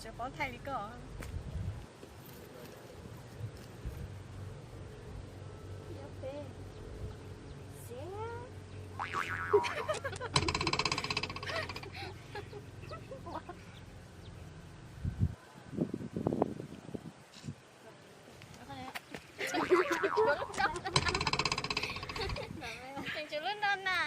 Tsis paub thaij li koj. Tseem tshuav lub no na.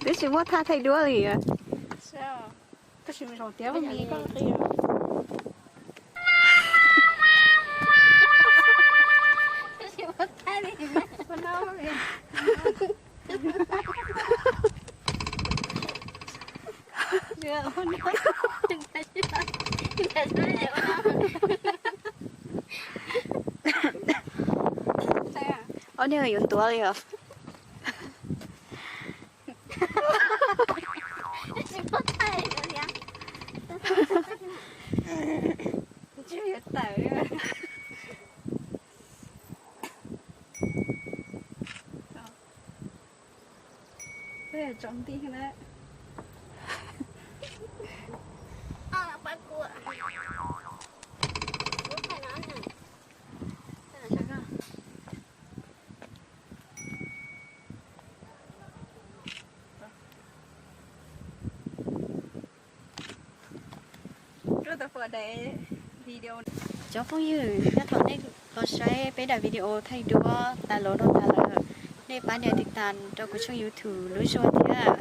Twb tsis muaj thaj thaij duab li. Tab sis zoo tiag, me koj qi. Ob niag yuav tuav li os. Tsaus nti na. Cov phooj ywg, nyob thaum nej tau saib peb daim video thaij duab tas los rau tas lawm, nej pab nias tiv tas rau kuv tshooj YouTube Lub Zuag thiab.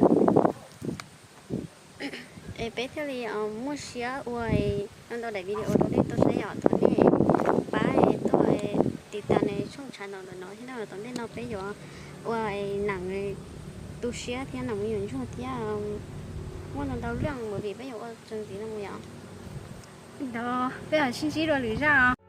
Es peb thiaj li muaj siab ua ntau daim video rau nej tau saib yom. Thov nej pab tuaj tiv tas tshooj tshav ntawm no thiab na. Tom ntej no peb yuav ua neem tu siab thiab neem me nyuam ntsuag thiab muaj ntau ntau lub movie peb yuav ua txuas ntxiv no mus yom. Peb sib ntsib dua lwm zaj.